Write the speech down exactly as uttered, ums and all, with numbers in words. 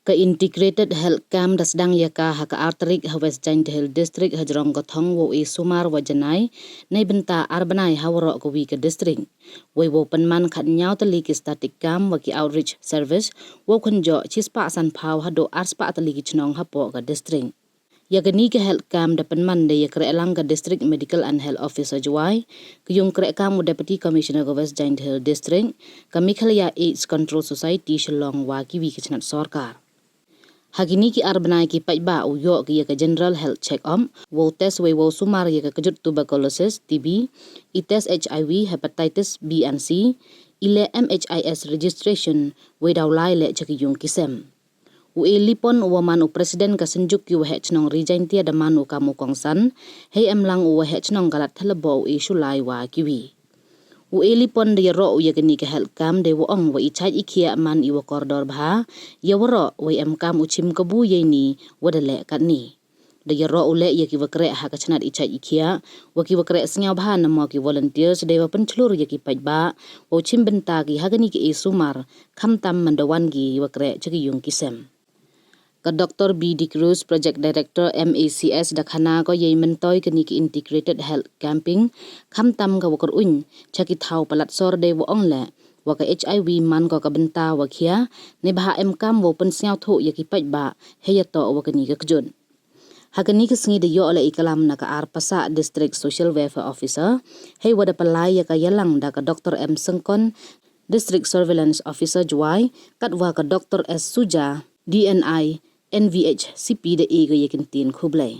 Ka Integrated Health Camp da sdang ya ka ha ka ar tarik ha West Jaintia Hills District ha jrong ka thong wow e sumar wa janai nei bynta ar bnai ha waroh ka wi ka district. Wei wow pynman khat nyaw tylli ki static camp wa ki outreach service wow khynjoh chispah sanphaw haduh arspah tylli ki chnong hapoh ka district. Ya kani ka health camp da pynman da ya kreh lang ka District Medical and Health Officer Jowai, ka yung kreh kam u Deputy Commissioner ka West Jaintia Hills District, ka Meghalaya AIDS Control Society Shillong wa ki wi ka chnat sorkar. Ha kini ki ar bnai ki paidbah u yoh ki ya ka general health check up, wow test wei wow sumar ya ka kjut tuberculosis, T B, i test H I V, hepatitis B and C, i leh M H I S registration, wei daw lai leh cha ki yung ki sem. U A Lipon u wa man u president ka Synjuk ki Waheh Chnong Ri Jaintia da man u kam u kongsan, hei em lang u Waheh Chnong ka Ladthadlaboh u A Shullai wa ki wi. U A Lipon da yaroh u ya kani ka health camp da wa ong wa i chait i khiah man i wa kordor bha ya waroh, wei em kam u chim kabu ya ini wa da leh katni. Da yaroh u leh ya ki wa kreh ha ka chnat i chait i khiah, wa ki wa kreh sngewbha namo ki volunteers da wa pynchlur ya ki paidbah wow chim bynta ki ha kani ka e sumar, khamtam man da wan ki wa kreh cha ki yung ki sem. Ka Doctor B D Cruz, Project Director M A C S, da khana ko ya i myntoi kani ka integrated health camping, khamtam ka wa kyrwuin cha ki thaw palat sor da wa ong leh wa ka H I V man ko ka bynta wa khiah, neibhah em kam wow pynsngewthuh ya ki paidbah hei yatoh wa kani ka kjut. Ha kani ka sngi da yoh leh i klam na ka R Passah, District Social Welfare Officer, hei wa da pynlai ya ka yalang da ka Doctor M Syngkon, District Surveillance Officer Jowai, katwa ka Doctor S Suja, D N I, N V H C P, da e ka ya ki ktien khublei.